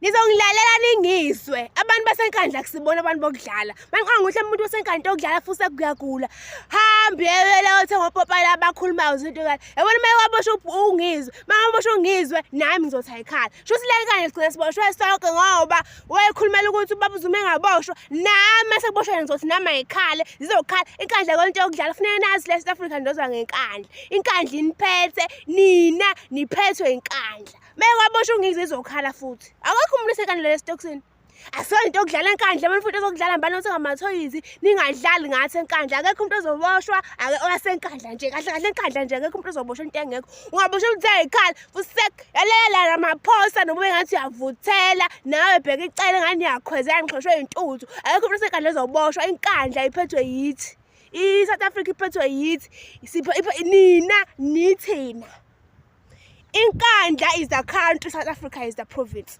Nizongilalela ningizwe. Abantu baseNkandla kusibona abantu bokudlala. Mangiqonga ukuthi umuntu waseNkandla okudlala futhi sekuyagula. Hambe uyewela othenga opopayi abakhulumayo izinto kanje. Yabona uma waboshwa ungizwe, uma waboshwa ungizwe nami ngizothi ayikhala. Shuthi le nkandla sigcine siboshwe sonke ngoba wayekhulumela ukuthi ubaba uZuma engaboshwa nami sekuboshwa yena ngizothi nami ayikhale zizokhala inkandla konke yokudlala kufuneka nazi le South Africa ndozwa ngenkandla. Inkandla iniphethe nina niphethwe inkandla. Meke kwaboshwa ungizwe izokhala futhi. Akekho umuntu osenkandla lesitokisini. Asiyona into yokudlala enkandla abantu futhi ezokudlala mbani othenga amathoyizi ningadlali ngathi enkandla akekho umuntu ozoboshwa owasenkandla nje kahle kahle enkandla nje akekho umuntu ozoboshwa into engekho ungaboshwa ukuthi ayikhala fusek yalela Ramaphosa noma bengathi uyavuthela nawe bheka icele ngani uyakhwezela ngixoshwe intuthu akekho umuntu osenkandla ozoboshwa inkandla iphethwe yithi i-South Africa iphethwe yithi sipho nina nithina. Inkandla is the country, South Africa is the province.